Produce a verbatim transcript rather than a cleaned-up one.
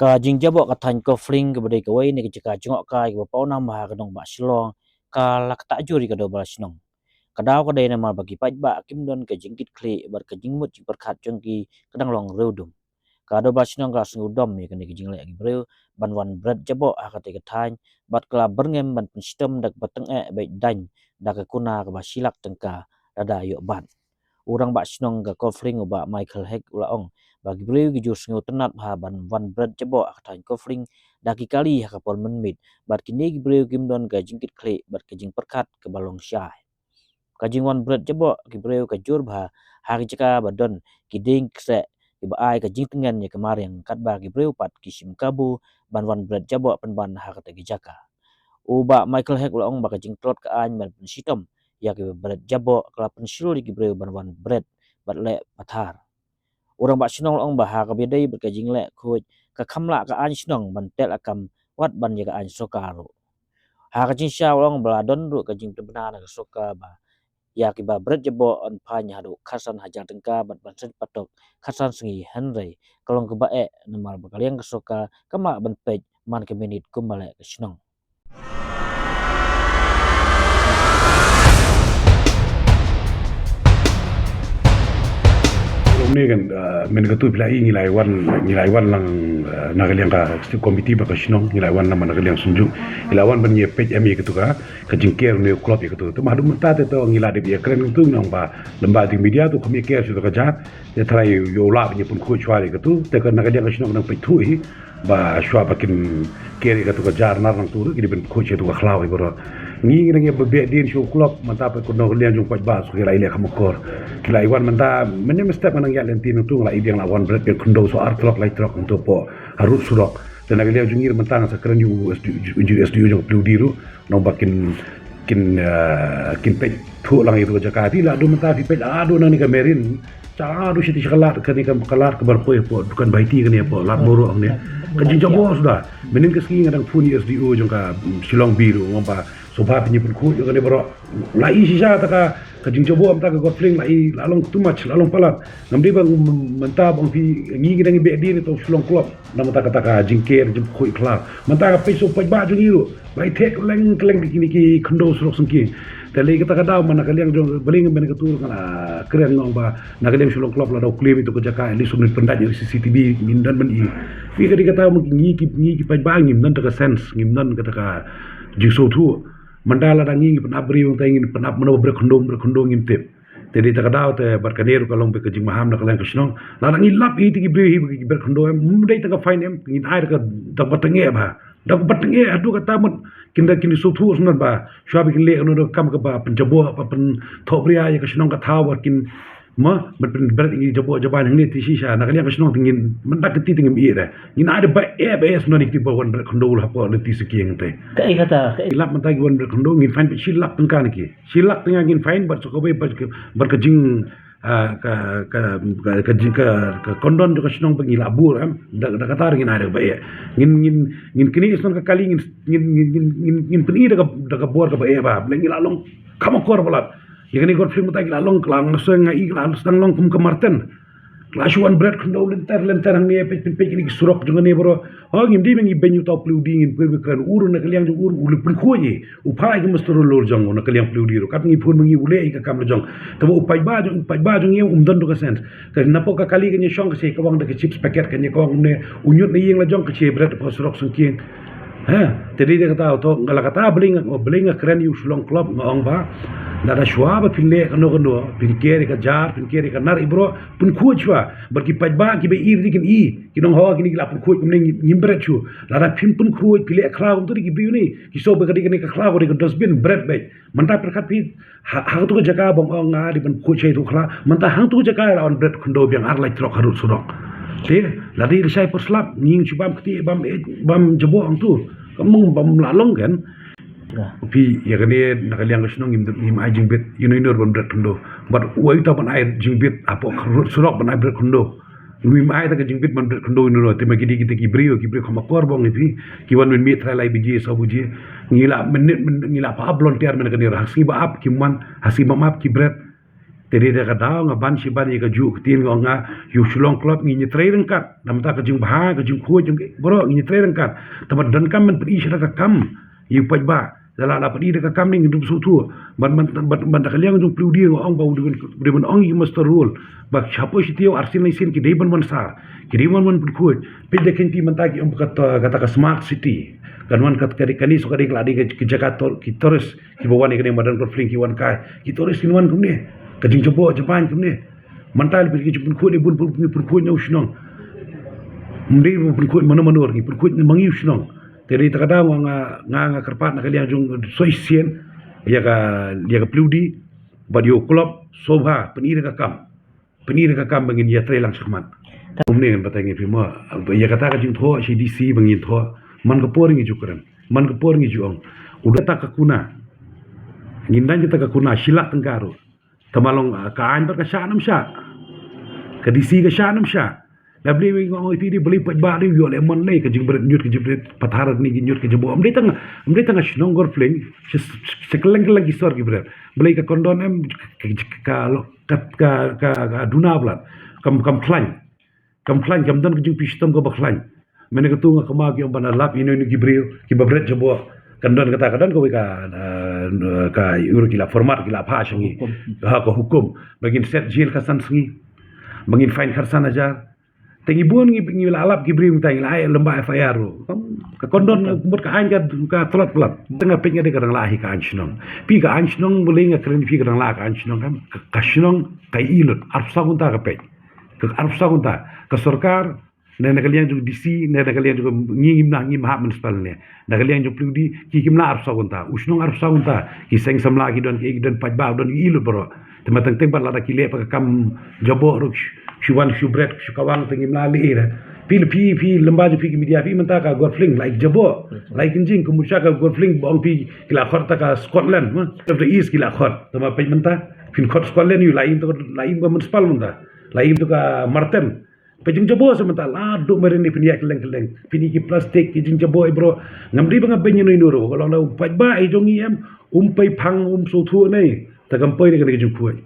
Ka jingjaboh ka thaiñ Kawfling kaba dei kawei na ki jaka jngohkai kaba pawnam ha ka nongbah Shillong, ka la ktah jur ïa ka dorbar shnong. Ka daw ka dei namar ba ki paidbah kim don ka jingkitkhlieh bad ka jingmut jingpyrkhat jong ki ka dang long riewdum. Ka dorbar shnong ka la sngewdom ïa kane ka jingleh ki briew ban wan bret jaboh ha katei ka thaiñ, bad ka la byrngem ban pynshitom da kaba tyngeh beit daiñ da ka kuna kaba shi lak tyngka lada ïoh bat. U rangbah shnong ka Kawfling, u Bah Michael Heck, u la ong ba ki briew ki ju sngewtynnat bha ban wan bret jaboh ha ka thaiñ Kawfling da ki kali ha ka por mynmiet, bad kine ki briew kim don ka jingkitkhlieh bad ka jingpyrkhat kaba long shai. Ka jingwan bret jaboh ki briew ka jur bha ha ki jaka ba don ki dieng kseh kiba ai ka jingtngen ïa ka mariang, katba ki briew pat ki shim kabu ban wan bret jaboh pynban ha katei ki jaka. U Bah Michael Heck u la ong ba ka jingtlot ka aiñ ban pynshitom ïa kiba bret jaboh ka la pynshlur ïa ki briew ban wan bret bad leh pathar. U rangbah shnong u la ong ba ha kaba ïadei bad ka jingleh khuid, ka kham lah ka aiñ shnong ban tehlakam wat ban ïa ka aiñ sorkar ruh. Ha ka jingshisha u la ong ba la don ruh ka jingpynbna na ka sorkar ba ïa kiba bret jaboh yn phaiñ haduh khatsan hajar tyngka bad ban seng patok khatsan sngi, hynrei ka long kaba eh namar ba ka liang ka sorkar kam lah ban peit man ka minit kumba leh ka shnong. Kum ne kan, ah, mynta katu phi la i ngi la wan, ngi la wan lang, ah, na ka liang ka state committee bad ka shnong, ngi la wan lang na ka liang Synjuk. Ngi la wan ban ïa peit em ïa katu ka, ka jingker ne u club ïa katu. Te ma haduh mynta te to ngi la dep ïa kren katu, ngi ong ba lem bad ki media to kham ïa ker shuh ka jar. Te trai ïoh lah ban ïa pynkhuid shuwa ïa katu. Te ka na ka liang ka shnong ka dang peit thuh hi ba shuwa ba kin ker ïa katu ka jar nar nangtu ruh ki dei ban khuid sha katu ka khlaw hi baroh. Ngi ngi nang ïa ba beh dien sha u club, mynta pat ka nongkyndiah jong u paidbah shu ki la i leh kham akor. Ki la i wan mynta mynne mynstep nang ïa lynti nangtu, ngi la i biang la wan bret biang khyndew, shu ar trok lai trok nangtu hapoh harud surok. Te na ka liang jong ngi mynta nga sa kren ïa u S D, ïa u S D O jong ka Paliudi ruh, nang ba kin, kin, eh, kin peit thuh lang ïa katu ka jaka. Te la dei mynta phi peit, la dei nang ne ka Marine, Cha du shi ti shi ka lad kane ka, ka lad ka bar poi hapoh dukan Baiti kane hapoh lad Mawroh kane. Ka jingjaboh suda. Mynhynnin ka sngi nga dang phone ïa u S D O jong ka, mm, Shillong B ruh, nga ong ba sngewbha phin ïa pynkhuid ïa kane baroh. La i shisha ta ka, ka jingjaboh mynta ka Kawfling la i, la long too much, la long palat. Ngam dei ba mynta ba ong phi ngi ki dang ïa beh dien ïa u Shillong Club. Namar kata ka jingker jingkhuid khlaw. Mynta ka peit sha u paidbah jong ngi ruh. Ba i theh kylleng kylleng ki kine ki khyndew surok syngkien. Te lei kata ka daw man na ka liang jong, balei nga myn katu nga la kren, nga ong ba na ka liang Shillong Club la daw claim ïa katu ka jaka, at least ngin pyndait ïa ka C C T V, ngin don ban i. Phi ka dei kata ma ngi ki, ngi ki paidbah ngim don kata ka sense, ngim don kata ka jingsngewthuh. Mynta lada ngi ngi pynap briew, te ngin pynap mano ba bret khyndew, bret khyndew ngim tip. Te dei ta ka daw te bad kane ruh ka long beit ka jingmaham na ka liang ka shnong. Lada ngi lap ïa ki briew hi ba ki bret khyndew em, ym dei ta ka fine em, ngin ai da ka, da kaba tyngeh bha. Da kaba tyngeh haduh katta mut kin da kin sngewthuh sngewthuh ba shuwa ba kin leh kano kano ka kam kaba pynjaboh, ba pynthohbria ïa ka shnong ka thaw, ba kin ma, ban pynbret ïa ki jaboh jabaiñ hangne te shisha na ka liang ka shnong te ngin, mynta ka ti te ngim ïeh de. Ngin ai da ba eh ba eh sngewthuh ïa ki ba wan bret khyndew hapoh lynti syngkien te. Kaei kata, kaei. Lap mynta ki wan bret khyndew ngin fine beit shi lak tyngka na ki. Shi lak tyngka ngin fine bad sa kawei bad ka, bad ka jing, ah, ka, ka, ka, ka jing, ka, ka condon jong ka shnong ba ngi la bur em. Da, da kata ruh ngin ai da kaba eh. Ngin, ngin, ngin knieh shen ka kali, ngin, ngin, ngin, ngin, ngin, ngin pyni da ka, da ka bor kaba eh ba. Balei ngi la long kham akor palat. Ïa kane ka Kawfling mynta ki la long, ki la, nga sngew nga i ki la sdang long kum ka Martin. Ki la shu wan bret khyndew lynter lynter hangne, peit peit peit kine ki surok jong kane baroh. Oh, ngim dei ba ngi beiñ ïa uta u Paliudi, ngin pyrkhat ba kren u ruh na ka liang jong u ruh u la pynkhuid ïa u, u phah ïa ka muster lor jong u na ka liang Paliudi ruh. Katba ngi phone ma ngi u leh ïa ka kam la jong. Tangba u paidbah jong, u paidbah jong ngi um don ruh ka sense. Ka napoh ka kali ka ñiewshong ka shi kawang da ka chips packet, ka ñiewkawang ne u ñiut na ïing la jong ka shi bret hapoh surok syngkien. Ha, te dei da kata to, nga la kata balei nga, balei nga kren ïa u Shillong Club, nga ong ba lada shuwa ba phin leh kano kano, phin ker ïa ka jar, phin ker ïa ka nar i baroh, pynkhuid shuwa. Bad ki paidbah kiba i ruh kin i, ki nonghaw kine ki la pynkhuid kumne, ngim, ngim bret shuh. Lada phim pynkhuid, phi leh khlaw kumta, dei ki briew ne ki shu ba ka dei kane ka khlaw, ka dei ka dustbin, bret beit. Mynta pyrkhat phi, ha, ha katu ka jaka ba ong nga dei ban khuid shai tu khlaw. Mynta hangtu ka jaka la wan bret khyndew biang ar lai trok harud surok. Te lada i shai por slap, ngin shu bam kti, bam, eh, bam jaboh hangtu. Kam ong bam la long kan. Phi, ïa kane na ka liang ka shnong ngim, ngim ai jingbit, ïa uno uno ruh ban bret khyndew. Bad uwei uta ban ai jingbit hapoh harud surok ban ai bret khyndew. Ngim ai ta ka jingbit ban bret khyndew ïa uno uno, te ma ki dei kita ki briew, ki briew kham akor ba ong ïa phi, ki wan mynmiet trai lai baje, saw baje. Ngi la mynmiet, mynmiet, ngi la phah ap volunteer mynta kane ruh, ha sngi ba ap kim wan, ha sngi bym ap ki bret. Te dei da ka daw nga ban shi ban ïa ka juh ka ktien nga ong nga, ïa u Shillong Club ngin ïatrei ryngkat. Namar ka jingbha ka jingkhuid jong ki baroh ngin ïatrei ryngkat. Tangba donkam ban pyni sha ka kam ïa u paidbah. Da la la pyni da ka kam ne ngin dup sngewthuh. Ban ban ban ban da ka liang jong pli u dei nga ong ba u dei ban, u dei ban ong ïa u muster roll. Ba shapoh shi taïew arsien laisien ki dei ban wan sar, ki dei ban wan pynkhuid. Peit da kynti mynta ki ong ba kata, kata ka smart city kan wan, kat ka dei, kane shu ka dei ka la dei ka jaka tor-, ki tourist kiba wan ïa kane madan Golf Link ki wan kai. Ki tourist kin wan kumne? Ka jingjaboh jaban kumne? Mynta lei ki jingpynkhuid, bun pyn-, pyn-, pynkhuid na u shnong. Ym dei ba pynkhuid mano mano, ngi pynkhuid na ma ngi u shnong. Te dei ta ka daw nga, nga, nga kyrpad na ka liang jong soi sien ïa ka, ïa ka pli u dei bad ïa u club, sngewbha pyni da ka kam. Pyni da ka kam ba ngin ïatrei lang shakhmat. Kumne ngan batai ïa phi mo, ïa kata ka jingthoh sha D C ba ngin thoh. Man ka por ngi ju kren, man ka por ngi ju ong. U da ta ka kuna, ngin dan kita ka kuna shi lak tyngka ruh. Tangba long, ah, ka aiñ pat ka shah ne ym shah? Ka D C ka shah ne ym shah? La balei ngi ong ïa phi, dei balei paidbah dei ïoh lehmon ne ka jingbret ñiut, ka jingbret pathar ne ka ñiut ka jaboh. Ym dei tang, ym dei tang ha shnong Golf Link, sha, sha kylleng kylleng ki sor ki bret. Balei ka condom em ka, ka, ka, ka duna palat. Kam, kam khlaiñ. Kam khlaiñ, kam don ka jingpynshitom kaba khlaiñ. Mynne katto nga kynmaw ki ong ban lap ïa ino ino ki briew kiba bret jaboh. Kan don kata, ka don kawei ka, eh, ka ur ki la format, ki la phah sha ngi. Hukum. Ha, ka hukum ba ngin set jail khatsan sngi, ba ngin fine khatsan hajar. Te ngi bun ngi, ngi la lap ki briew mynta, ngi la ai lem bad F I R ruh. Ka condom, mut ka aiñ ka, ka tlot palat. Te nga peit nga dei ka dang lah hi ka aiñ shnong. Phi, ka aiñ shnong, balei nga kren phi, ka dang lah ka aiñ shnong, kan? Ka, ka shnong ka i lut arphew saw kynta ka peit. Ka arphew saw kynta. Ka sorkar, ne na ka liang jong D C, ne na ka liang jong ngi, ngim lah, ngim hap municipal ne. Na ka liang jong pli u dei ki, kim lah arphew saw kynta. U shnong arphew saw kynta. Ki seng samla ki don, ki, ki don paidbah, don i lut baroh. Te ma teng teng pat lada ki leh pat ka kam jaboh ruh, shu wan shu bret, shu kawang, te ngim lah leh ïa. Phi, phi, phi lem bad phi ki media, phi mynta ka Golf Link la i jaboh, la i kynjing, ka musa ka Golf Link ba ong phi ki la khot ta ka Scotland, ma. Of the East ki la khot. Te ma peit mynta, phin khot Scotland ïa u, la im to, la im ka municipal mynta. La im to ka Marten. Peit jingjaboh sa mynta, la duh meren ne phin ïaid kylleng kylleng. Phin ïa ki plastik, ki jingjaboh, eh bro. Ngam dei ba nga beiñ ïa no ïa no ruh. Ka long da u paidbah, eh, jong ngi em, um pei phang, um sngewthuh ne. Te kam pei ne kane ka jingkhuid.